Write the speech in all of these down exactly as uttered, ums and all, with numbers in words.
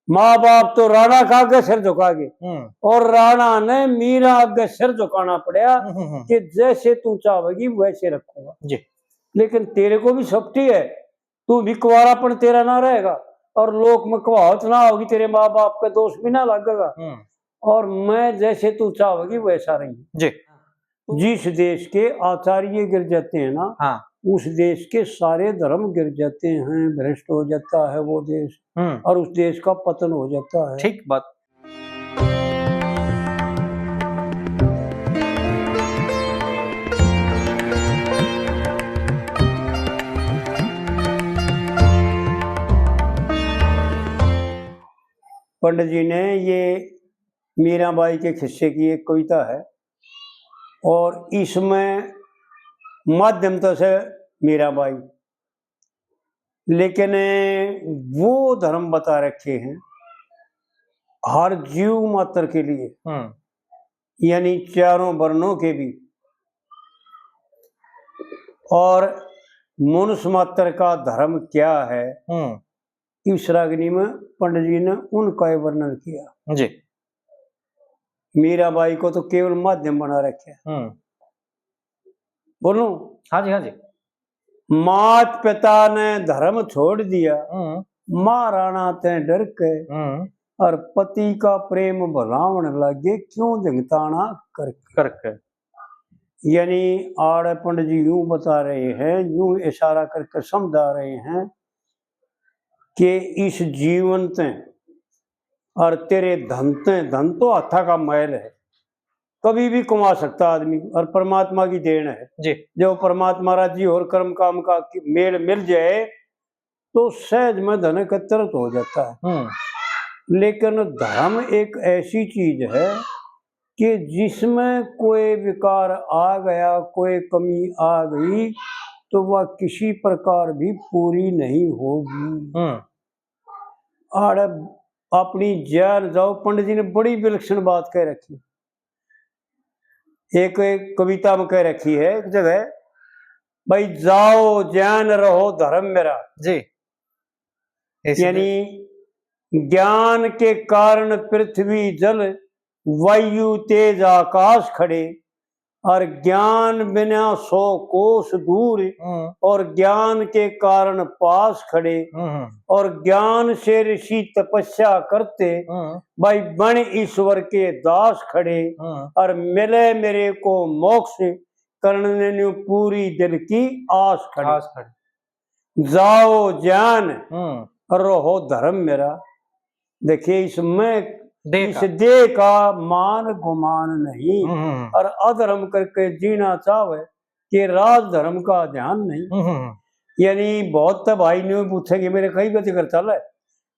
माँ बाप तो राणा का आगे सिर झुका गए, हम्म। और राणा ने मीरा आगे सिर झुकाना पड़ा हम्म, हम्म, हम्म। कि जैसे तू चाहेगी वैसे रखूंगा। जी। लेकिन तेरे को भी सेफ्टी है, तू भी कुंवारापन तेरा ना रहेगा और लोक में कहावत ना होगी, तेरे माँ बाप का दोष भी ना लगेगा। हम्म। और मैं जैसे तू चाहेगी वैसा रहेंगे। जी। जिस देश के आचार्य गिर जाते हैं ना, हाँ। उस देश के सारे धर्म गिर जाते हैं, भ्रष्ट हो जाता है वो देश, हम्म। और उस देश का पतन हो जाता है। ठीक बात। पंडित जी ने, ये मीराबाई के खिस्से की एक कविता है, और इसमें माध्यम तो से मीराबाई, लेकिन वो धर्म बता रखे हैं हर जीव मात्र के लिए, हम्म। यानी चारों वर्णों के भी। और मनुष्य मात्र का धर्म क्या है, हम्म। इस रागनी में पंडित जी ने उनका ही वर्णन किया। जी। मीराबाई को तो केवल माध्यम बना रखे। हम्म। बोलूं? हाँ जी, हाँ जी। मात पिता ने धर्म छोड़ दिया, हम्म। महाराणा ते डर के, हम्म। और पति का प्रेम भुलावण लागे, क्यों जंगताना करके। करके। यानी आड़े पंडित जी यूं बता रहे हैं, यूं इशारा करके समझा रहे हैं कि इस जीवन ते और तेरे धन ते, धन तो हाथा का मैल है, कभी भी कमा सकता आदमी, और परमात्मा की देन है। जी। जो परमात्मा राजी और कर्म काम का मेल मिल जाए, तो सहज में धन एकत्रित हो जाता है। हम्म। लेकिन धर्म एक ऐसी चीज है कि जिसमें कोई विकार आ गया, कोई कमी आ गई, तो वह किसी प्रकार भी पूरी नहीं होगी। हम्म। आड़े अपनी जान जाओ, पंडित जी ने बड़ी विलक्षण बात कह रखी। एक, एक कविता में कह रखी है एक जगह, भाई, जाओ ज्ञान रहो धर्म मेरा। जी। यानी ज्ञान के कारण पृथ्वी जल, वायु तेज आकाश खड़े, और ज्ञान बिना सौ कोस दूर, हम्म। और ज्ञान के कारण पास खड़े, हम्म। और ज्ञान से ऋषि तपस्या करते, हम्म। भाई बन ईश्वर के दास खड़े, हम्म। और मिले मेरे को मोक्ष, करने न्यू पूरी दिल की आस खड़े। आस खड़े। जाओ ज्ञान, हम्म। और रहो धर्म मेरा। देखिए, इसमें देह इस का। देह का मान गुमान नहीं, हम्म, हम्म। और अधर्म करके जीना चाहे, कि राज धर्म का ध्यान नहीं। हम्म, हम्म। यानी बहुत तो भाई न्यू पूछेंगे, मेरे कई बजे घर चल है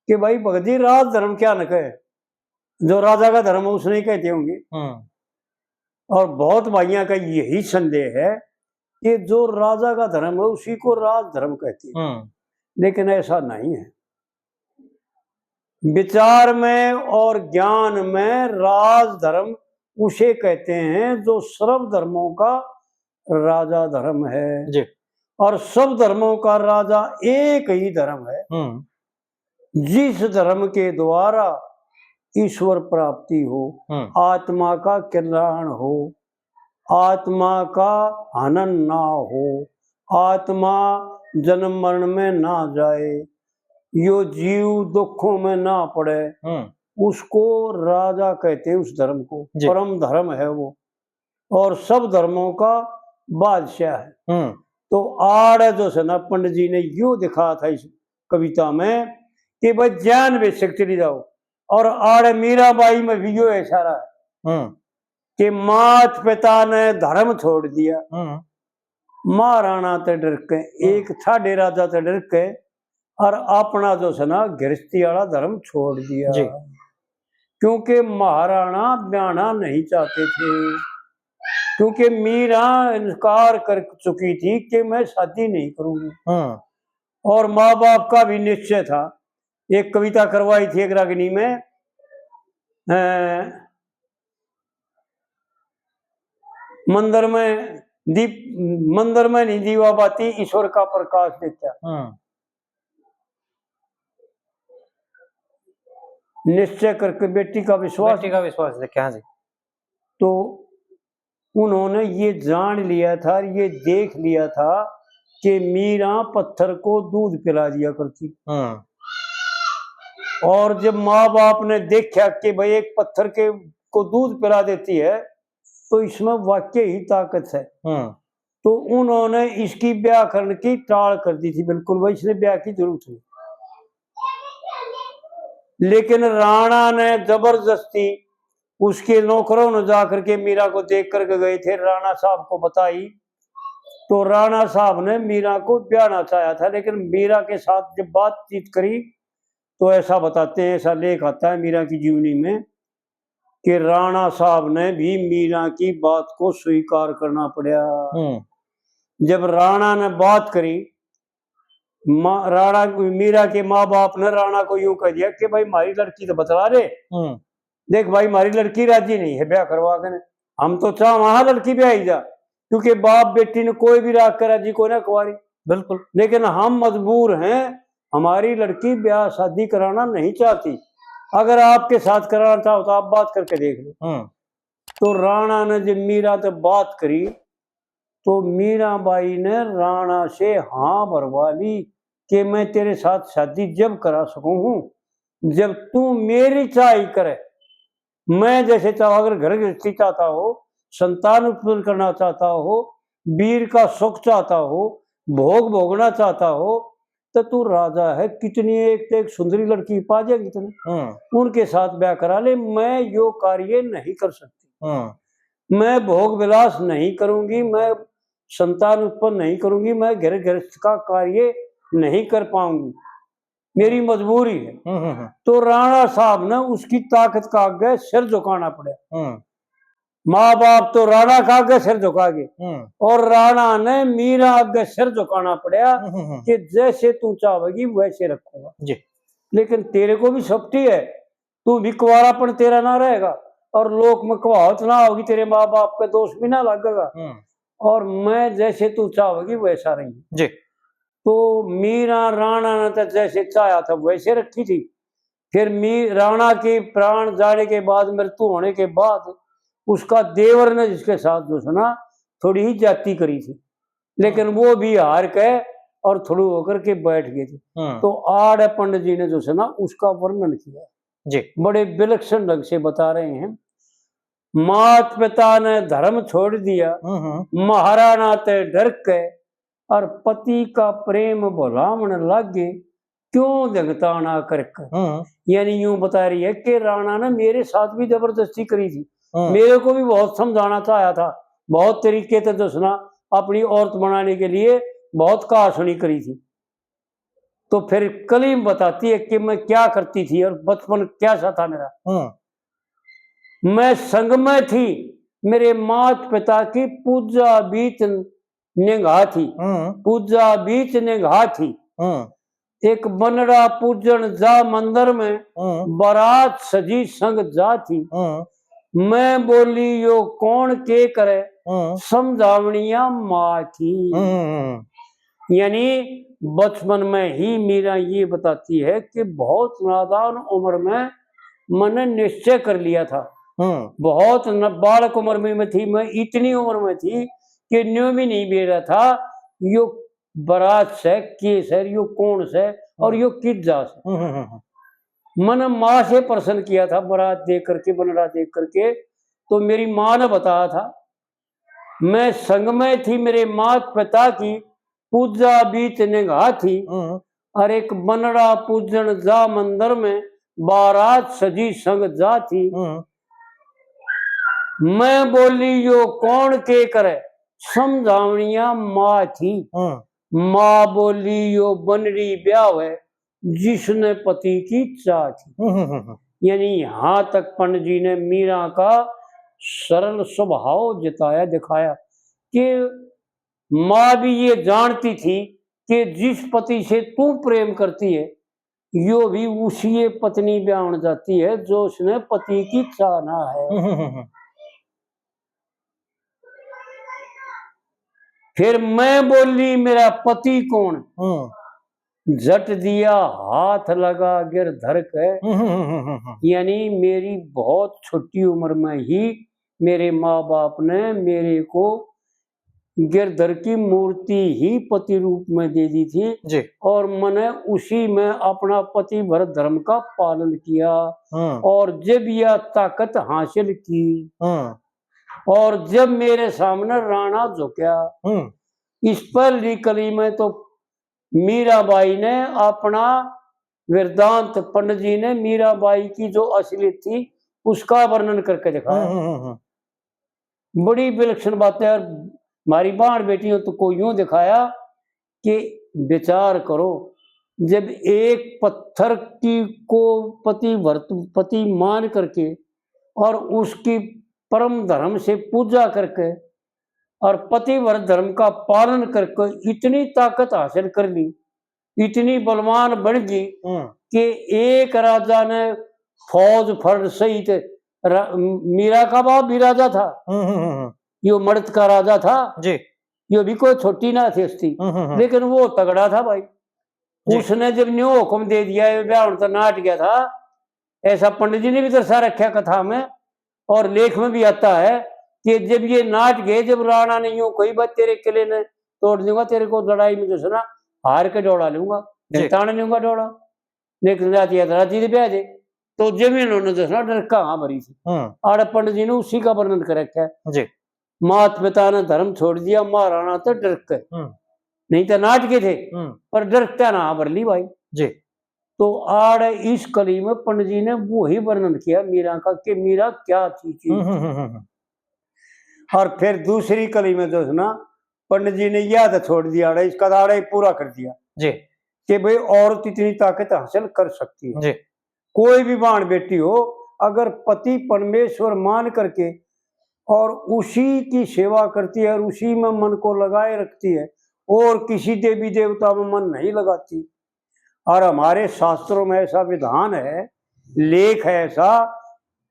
कि भाई भगत जी, राज धर्म क्या न कहे, जो राजा का धर्म है उसने ही कहते होंगे। हम्म। और बहुत भाइयों का यही संदेह है कि जो राजा का धर्म है उसी को राज धर्म कहते हैं। हम्म। लेकिन ऐसा नहीं है। विचार में और ज्ञान में राज धर्म उसे कहते हैं जो सर्व धर्मों का राजा धर्म है। जी। और सब धर्मों का राजा एक ही धर्म है। हम्म। जिस धर्म के द्वारा ईश्वर प्राप्ति हो, हम्म। आत्मा का कल्याण हो, आत्मा का हनन ना हो, आत्मा जन्म मरण में ना जाए, यो जीव दुखों में ना पड़े, हम्म। उसको राजा कहते हैं, उस धर्म को। जी। परम धर्म है वो, और सब धर्मों का बादशाह है। हम्म। तो आड़े जो है ना, पंडित जी ने यो दिखा था इस कविता में कि भाई ज्ञान बेशक चली जाओ, और आड़े मीराबाई में भी यो इशारा है हम्म। कि मात पिता ने धर्म छोड़ दिया, हम्म। महाराणा ते डर के, हम्म। एक ठाडे राजा ते डर के, और अपना जो है ना गृहस्थी वाला धर्म छोड़ दिया। जी। क्योंकि महाराणा ब्याहना नहीं चाहते थे, क्योंकि मीरा इनकार कर चुकी थी कि मैं शादी नहीं करूंगी। हम्म। और माँ बाप का भी निश्चय था। एक कविता करवाई थी एक रागनी में, अ, मंदिर में दीप, मंदिर में नहीं दीवा बाती, ईश्वर का प्रकाश देखा। हम्म। निश्चय करके बेटी का विश्वास। बेटी का विश्वास लेके, हाँ जी। तो उन्होंने ये जान लिया था और ये देख लिया था कि मीरा पत्थर को दूध पिला दिया करती। हम्म। और जब माँ बाप ने देखा कि भाई एक पत्थर के को दूध पिला देती है, तो इसमें वाकई ही ताकत है। हम्म। तो उन्होंने इसकी ब्याह करने की टाल कर दी थी, बिल्कुल भाई इसने ब्याह की जरूरत नहीं। लेकिन राणा ने जबरदस्ती, उसके नौकरों ने जा करके मीरा को देख करके गए थे, राणा साहब को बताई। तो राणा साहब ने मीरा को ब्याहना चाहा था, लेकिन मीरा के साथ जब बातचीत करी तो ऐसा बताते हैं, ऐसा लेख आता है मीरा की जीवनी में कि राणा साहब ने भी मीरा की बात को स्वीकार करना पड़ा। हम्म। जब राणा ने बात करी, माँ, राणा, मीरा के माँ बाप ने राणा को यूं कह दिया कि भाई, हमारी लड़की तो बतला दे। हम्म। देख भाई, हमारी लड़की राजी नहीं है ब्याह करवा के, हम तो चाह वहां लड़की ब्याही जा, क्योंकि बाप बेटी ने कोई भी राख कर राजी कोई ना कुंवारी। बिल्कुल। लेकिन हम मजबूर हैं, हमारी लड़की ब्याह शादी कराना नहीं चाहती, अगर आपके साथ कराना चाहो तो आप बात करके देख लो। हम्म। तो राणा ने जब मीरा से बात करी, तो मीरा बाई ने राणा से हाँ भरवा ली कि मैं तेरे साथ शादी जब करा सकूं हूँ, जब तू मेरी चाह ही करे। मैं जैसे चाहूँ, अगर घर गृहस्थी चाहता हो, संतान उत्पन्न करना चाहता हो, वीर का सुख चाहता हो, भोग भोगना चाहता हो, तो तू राजा है, कितनी एक तो एक सुंदरी लड़की पा जाएगी तने, हम्म। उनके साथ ब्याह करा ले। मैं यो कार्य नहीं कर सकती। हम्म। मैं भोग विलास नहीं करूंगी, मैं संतान उत्पन्न नहीं करूंगी, मैं घर गृहस्थ का कार्य नहीं कर पाऊंगी, मेरी मजबूरी है। हम्म, हम्म, हम्म। तो राणा साहब ने उसकी ताकत का आगे सिर झुकाना पड़ा। हम्म। माँ बाप तो राणा का आगे सिर झुका गए हम्म। और राणा ने मीरा आगे सिर झुकाना पड़ा हम्म, हम्म, हम्म। कि जैसे तू चाहेगी वैसे रखूंगा। जी। लेकिन तेरे को भी सपटी है, तू भी कुंवारापन तेरा ना रहेगा और लोक में कहावत ना होगी, तेरे माँ बाप का दोष भी ना लगेगा। हम्म। और मैं जैसे तू चाहेगी वैसा रही। जी। तो मीरा राणा ने तो जैसे चाहा था वैसे रखी थी। फिर मी-, राणा के प्राण जाने के बाद, मृत्यु होने के बाद उसका देवर ने जिसके साथ जो है ना, थोड़ी ही जाति करी थी, लेकिन वो भी हार के और थोड़ू होकर के बैठ गए थे। हम्म। तो आड़े पंडित जी ने जो है ना, उसका वर्णन किया। जी। बड़े विलक्षण ढंग से बता रहे हैं। मात पिता ने धर्म छोड़ दिया, हम्म, हम्म। महाराणा ते डर के, और पति का प्रेम भुलावण लागे, क्यों जगताना करके। हम्म। यानी यूं बता रही है कि राणा ने मेरे साथ भी जबरदस्ती करी थी, हम्म। मेरे को भी बहुत समझाना चाहा था, बहुत तरीके से जो है ना, अपनी औरत बनाने के लिए बहुत कहा सुनी करी थी। तो फिर कली बताती है कि मैं क्या करती थी और बचपन कैसा था मेरा। हम्म। मैं संग में थी, मेरे मात पिता की पूजा बीच निगाह थी, हम्म। पूजा बीच निगाह थी। हम्म। एक बनड़ा पूजन जा मंदिर में, हम्म। बारात सजी संग जा थी। हम्म। मैं बोली यो कौन के करे, हम्म। समझावणिया माँ थी। हम्म, हम्म, हम्म। यानी बचपन में ही मीरा ये बताती है कि बहुत नादान उम्र में मैंने निश्चय कर लिया था। हम्म। बहुत न-, बालक उम्र में मैं थी, मैं इतनी उम्र में थी कि न्यू भी नहीं बेरा था, यो बारात से, के से, यो कौन से और हम्म। यो किस जा से। हम्म, हम्म, हम्म। मैंने माँ से प्रश्न किया था, बारात देख करके, बनड़ा देख करके, तो मेरी माँ ने बताया था, मैं संग में थी मेरे मात पिता की, पूजा बीच निगाह थी, हम्म। और एक बनड़ा पूजन जा मंदिर में, बारात सजी संग जा थी। हम्म। मैं बोली यो कौन के करे, समझावणिया माँ थी। हम्म। माँ बोली यो बनड़ी ब्याह है, जिसने पति की चाह थी। हम्म, हम्म, हम्म। यानी यहाँ तक पंडित जी ने मीरा का सरल स्वभाव जताया, दिखाया कि माँ भी ये जानती थी कि जिस पति से तू प्रेम करती है, यो भी उसी ये पत्नी ब्याहण जाती है जो उसने पति की चाह ना है। हम्म, हम्म, हम्म। फिर मैं बोली, मेरा पति कौन? हम्म। जट दिया हाथ लगा गिरधर के। हम्म, हम्म, हम्म, हम्म, हम्म। यानी मेरी बहुत छोटी उम्र में ही मेरे माँ बाप ने मेरे को गिरधर की मूर्ति ही पति रूप में दे दी थी। जी। और मैंने उसी में अपना पतिव्रत धर्म का पालन किया। हम्म। और जब यह ताकत हासिल की हम्म। और जब मेरे सामने राणा झुकया, हम्म। इस पहली कली में तो मीराबाई ने अपना वृत्तांत, पंडित जी ने मीराबाई की जो असलियत थी उसका वर्णन करके दिखाया। हम्म, हम्म, हम्म, हम्म। बड़ी विलक्षण बातें। और हमारी बाण बेटियों तो को यूं दिखाया कि विचार करो, जब एक पत्थर की को पति वर्त-, पति मान करके और उसकी परम धर्म से पूजा करके और पतिव्रत धर्म का पालन करके इतनी ताकत हासिल कर ली, इतनी बलवान बन गई हम्म। कि एक राजा ने फौज फर्ज सहित रा-, मीरा का बाप भी राजा था, हम्म, हम्म, हम्म, हम्म। यो मड़द का राजा था, जी। यो भी कोई छोटी ना थी हस्ती, हम्म, हम्म, हम्म। लेकिन वो तगड़ा था भाई। जी। उसने जब न्यू हुक्म दे दिया, ये ब्याह तो नाट गया था, ऐसा पंडित जी ने भी दर्शा रखा कथा में और लेख में भी आता है कि जब ये नाट गए, जब राणा ने यूं कही, "बस तेरे किले ने तोड़ दूंगा, तेरे को लड़ाई में जो है ना हार के डोला लूंगा, जी। ताण लूंगा डोला, लेकिन रात याद राती दे ब्याह दे।" तो जब इन्होंने जो है ना डर का हाँ भरी थी, हम्म। आड़े पंडित जी ने उसी का वर्णन कर रखा है। जी। मात पिता ने धर्म छोड़ दिया महाराणा तो डर के, हम्म। नहीं तो नाट के थे, हम्म। पर डरता ना हाँ भर ली भाई। जी। तो आड़ इस कली में पंडित जी ने वही वर्णन किया मीरा का कि मीरा क्या थी चीज। हम्म, हम्म, हम्म, हम्म। और फिर दूसरी कली में जो है ना पंडित जी ने याद छोड़ दिया, आड़े इसका तो आड़े ही पूरा कर दिया जी। कि भाई औरत इतनी ताकत हासिल कर सकती है। जी। कोई भी बाण बेटी हो, अगर पति परमेश्वर मान करके और उसी की सेवा करती है और उसी में मन को लगाए रखती है और किसी देवी देवता में मन नहीं लगाती, और हमारे शास्त्रों में ऐसा विधान है, लेख है ऐसा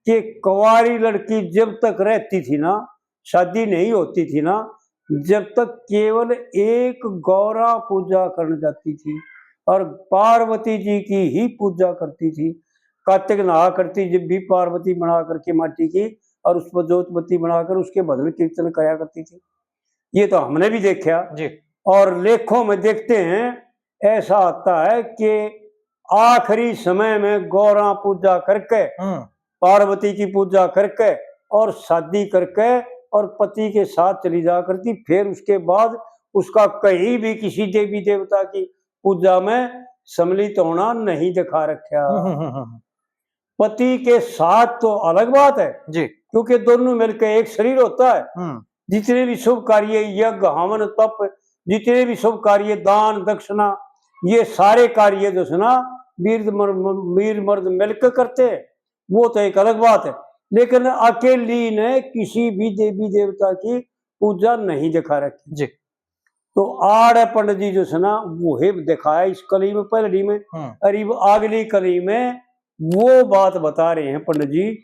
कि कुंवारी लड़की जब तक रहती थी ना, शादी नहीं होती थी ना, जब तक केवल एक गौरा पूजा करने जाती थी और पार्वती जी की ही पूजा करती थी। कातिक नहा करती जब भी पार्वती बना करके माटी की और उस पर जोत बत्ती बनाकर उसके भजन कीर्तन करया करती थी। ये तो हमने भी देखा जी। और लेखों में देखते हैं, ऐसा आता है कि आखिरी समय में गौरा पूजा करके, हम्म। पार्वती की पूजा करके और शादी करके और पति के साथ चली जा करती, फिर उसके बाद उसका कहीं भी किसी देवी देवता की पूजा में सम्मिलित होना नहीं दिखा रखा। हम्म, हम्म, हम्म, हम्म। पति के साथ तो अलग बात है जी। क्योंकि दोनों मिलकर एक शरीर होता है। हम्म। जितने भी शुभ कार्य, यज्ञ, हवन, तप, जितने भी शुभ कार्य, दान, दक्षिणा, ये सारे कार्य जो है ना वीर मर-, वीर मर्द मिलकर करते हैं, वो तो एक अलग बात है। लेकिन अकेली ने किसी भी देवी देवता की पूजा नहीं दिखा रखी जी। तो आड़ पंडित जी जो है ना वो ही दिखाया इस कली में, पहली में। हम्म। और इब अगली कली में वो बात बता रहे हैं पंडित जी,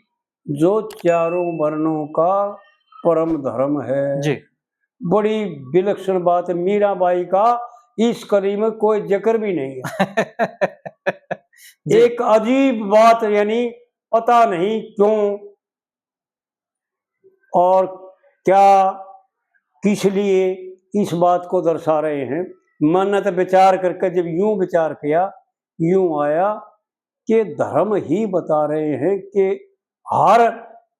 जो चारों वर्णों का परम धर्म है जी। बड़ी विलक्षण बात है। मीराबाई का इस कली में कोई जिक्र भी नहीं है। जी। एक अजीब बात, यानी पता नहीं क्यों और क्या, किस लिए इस बात को दर्शा रहे हैं। मैंने तो विचार करके जब यूं विचार किया, यूं आया कि धर्म ही बता रहे हैं कि हर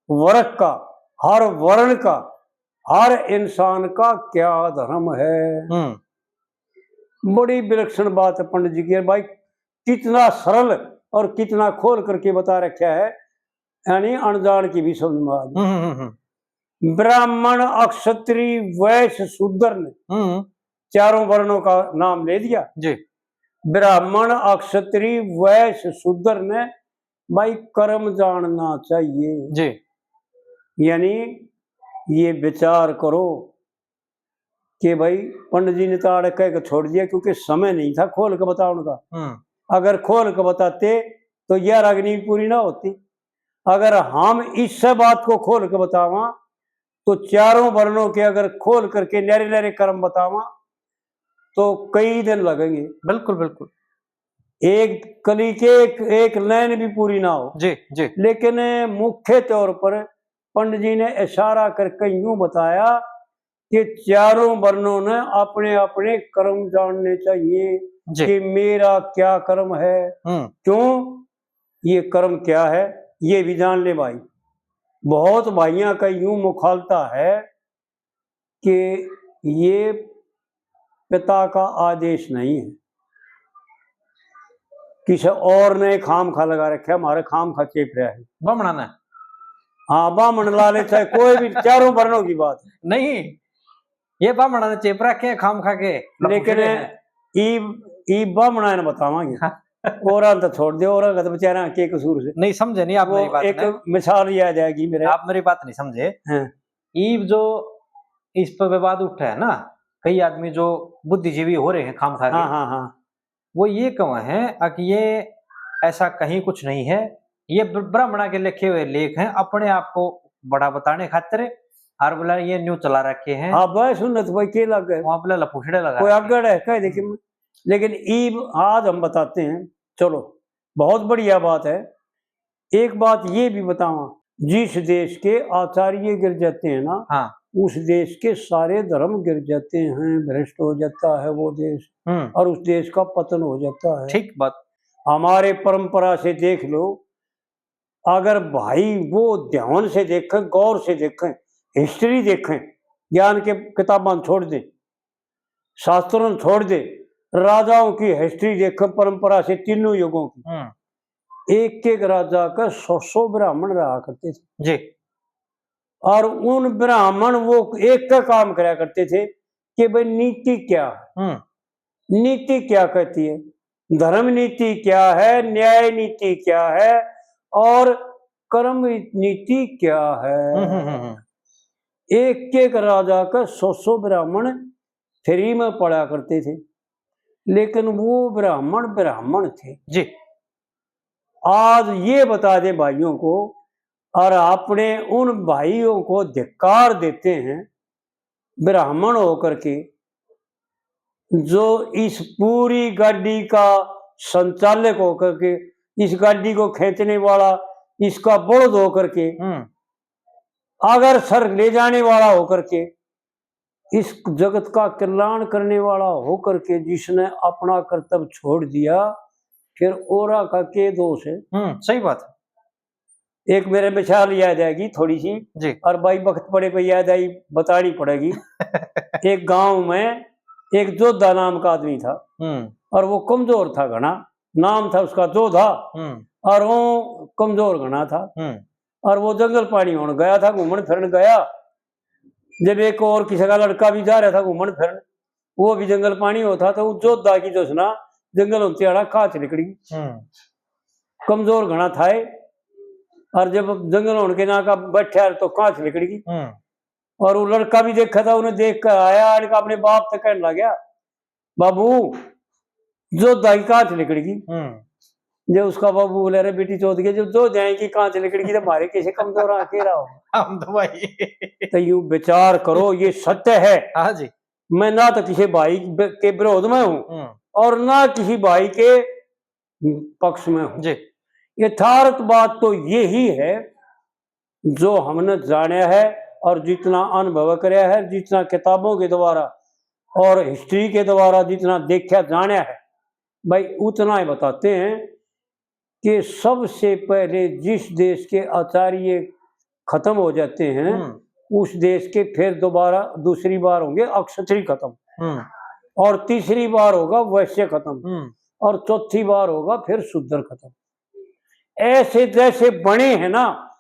वर्ग का, हर वर्ण का, हर इंसान का क्या धर्म है। हम्म। बड़ी विलक्षण बात है पंडित जी की। भाई, कितना सरल और कितना खोल करके बता रखा है, यानी अनजान की भी समझ में आ जाए। हम्म, हम्म, हम्म। ब्राह्मण, अक्षत्री, वैश्य, शूद्र ने हम्म। चारों वर्णों का नाम ले दिया जी। ब्राह्मण, अक्षत्री, वैश्य, शूद्र ने भाई कर्म जानना चाहिए जी। यानी ये विचार करो कि भाई पंडित जी ने तो आड़े कह के छोड़ दिया क्योंकि समय नहीं था खोल के बताने का। हम्म। अगर खोल के बताते तो यह रागनी पूरी ना होती। अगर हम इस बात को खोल के बतावा तो चारों वर्णों के अगर खोल करके न्यारे न्यारे कर्म बतावा तो कई दिन लगेंगे। बिल्कुल, बिल्कुल। एक कली के एक, एक लाइन भी पूरी ना हो। जी, जी। लेकिन मुख्य तौर पर पंडित जी ने इशारा करके यूं बताया कि चारों वर्णों ने अपने अपने कर्म जानने चाहिए जी। कि मेरा क्या कर्म है, हम्म। क्यों ये कर्म क्या है, ये भी जान ले भाई। बहुत भाइयों का यूं मुखालता है कि ये पिता का आदेश नहीं है, किसी और ने खाम खा लगा रखे, हमारे खाम खा चेप रहा है। बामणा ने? हाँ, बामण लाले चाहे कोई भी, चारों वर्णों की बात है। नहीं, ये बामणा ने चेप रखे हैं खाम खा के, लेकिन लफुसरे हैं। ईब, ईब बामणा ने बतावांगे। हाँ। औरां तो छोड़ दे, औरां का तो बेचारा के कसूर से। नहीं समझे नहीं आप वो मेरी बात एक ने। मिसाल याद आएगी मेरे। आप मेरी बात नहीं समझे। हाँ। ईब जो इस पर विवाद उठा है ना, कई आदमी जो बुद्धिजीवी हो रहे हैं खाम खा के, हाँ, हाँ, हाँ। वो ये कहें हैं कि ये ऐसा कहीं कुछ नहीं है, ये ब्र-, ब्राह्मणा के लिखे हुए लेख हैं, अपने आप को बड़ा बताने खातिर, और बोला ये न्यू चला रखे हैं। हाँ भाई, सुन्नत भाई के लग गए। वहाँ बोला लफूसड़े लगा कोई रखे हैं। आगड़ है, कह दे कि हम्म। लेकिन ईब आज हम बताते हैं, चलो, बहुत बढ़िया बात है। एक बात ये भी बतावा, जिस देश के आचार्य गिर जाते हैं ना, हाँ। उस देश के सारे धर्म गिर जाते हैं, भ्रष्ट हो जाता है वो देश, हम्म। और उस देश का पतन हो जाता है। ठीक बात। हमारे परंपरा से देख लो, अगर भाई वो ध्यान से देखें, गौर से देखें, हिस्ट्री देखें, ज्ञान के किताबां छोड़ दें, शास्त्रों छोड़ दे, राजाओं की हिस्ट्री देखें, परंपरा से तीनों युगों की, हम्म। एक एक राजा का सौ सौ ब्राह्मण रहा करते थे जी। और उन ब्राह्मण वो एक का काम करया करते थे कि भाई नीति क्या है, हम्म। नीति क्या कहती है, धर्म नीति क्या है, न्याय नीति क्या है और कर्म नीति क्या है। हम्म, हम्म, हम्म, हम्म। एक एक राजा का सौ सौ ब्राह्मण फ्री में पढ़ा करते थे, लेकिन वो ब्राह्मण ब्राह्मण थे जी। आज ये बता दें भाइयों को, और अपने उन भाइयों को धिक्कार देते हैं, ब्राह्मण होकर के, जो इस पूरी गाड़ी का संचालक होकर के, इस गाड़ी को खींचने वाला, इसका बड़द होकर के, हम्म। अगर सर ले जाने वाला होकर के, इस जगत का कल्याण करने वाला होकर के जिसने अपना कर्तव्य छोड़ दिया, फिर औरा का के दोष है? हम्म, सही बात है। एक मेरे मिसाल याद आएगी थोड़ी सी, जी। और भाई वक्त पड़े पे याद आई, बतानी पड़ेगी। एक गांव में एक जोधा नाम का आदमी था, हम्म। और वो कमजोर था घना, नाम था उसका जोधा, हम्म। और वो कमजोर घना था, हम्म। और वो जंगल पानी होने गया था, घूमन फिरन गया, जब एक और किसी का लड़का भी जा रहा था घूमन फिरन, वो भी जंगल पानी होता, तो वो जोधा की जो सुना जंगल होते आड़ा कांच निकल गई। हम्म। कमजोर घना था ये, और जब जंगल होने के ना का बैठा तो कांच निकल गई। हम्म। और वो लड़का भी देखा था, उन्हें देख कर आया, इनका अपने बाप तक कहने लग गया, "बाबू, जोधा की कांच निकल गई।" हम्म। जो उसका बाबू बोले, "अरे बेटी चौथ के, जब जोधा की कांच निकल गई तो हमारे कैसे कमजोर आके रहा हो?" हम तो भाई तो यूं विचार करो, ये सत्य है। हाँ जी। मैं ना तो किसी भाई ब-, के विरोध में हूँ हम्म। और ना किसी भाई के पक्ष में हूँ। जी। यथार्थ बात तो यही है, जो हमने जाना है और जितना अनुभव करया है, जितना किताबों के द्वारा और हिस्ट्री के द्वारा जितना देखा जाना है, भाई उतना ही बताते हैं कि सबसे पहले जिस देश के आचार्य खत्म हो जाते हैं, हम्म। उस देश के फिर दोबारा दूसरी बार होंगे अक्षत्री खत्म, हम्म। और तीसरी बार होगा वैश्य खत्म, हम्म। और चौथी बार होगा फिर शूद्र खत्म। ऐसे जैसे बने हैं ना,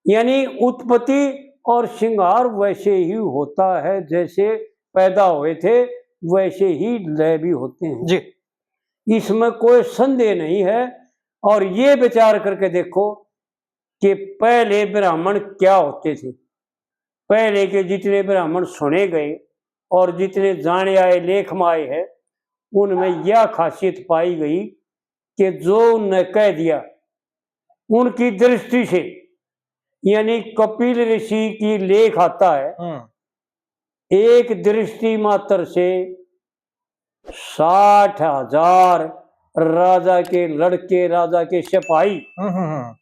यानी उत्पत्ति और श्रृंगार वैसे ही होता है, जैसे पैदा हुए थे वैसे ही लय भी होते हैं। जी। इसमें कोई संदेह नहीं है। और ये विचार करके देखो कि पहले ब्राह्मण क्या होते थे। पहले के जितने ब्राह्मण सुने गए और जितने जाने आए, लेख में आए हैं, उनमें यह खासियत पाई गई कि जो उनने कह दिया, उनकी दृष्टि से, यानी कपिल ऋषि की लेख आता है, हम्म। एक दृष्टि मात्र से साठ हजार राजा के लड़के, राजा के सिपाही हम्म, हम्म, हम्म।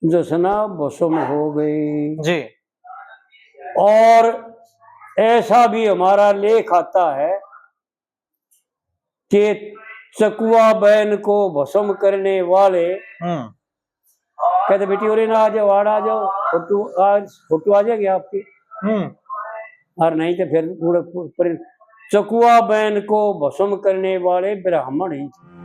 जो है ना, भस्म हो गए। जी। और ऐसा भी हमारा लेख आता है कि चकुआ बहन को भस्म करने वाले हम्म। कहते, "बेटी, ओरे ना आ जाओ, आड़ आ जाओ, फोटो आ, फोटो आ जाएगी आपकी।" हम्म। और नहीं तो फिर पूरे पर चकुआ बहन को भस्म करने वाले ब्राह्मण ही थे।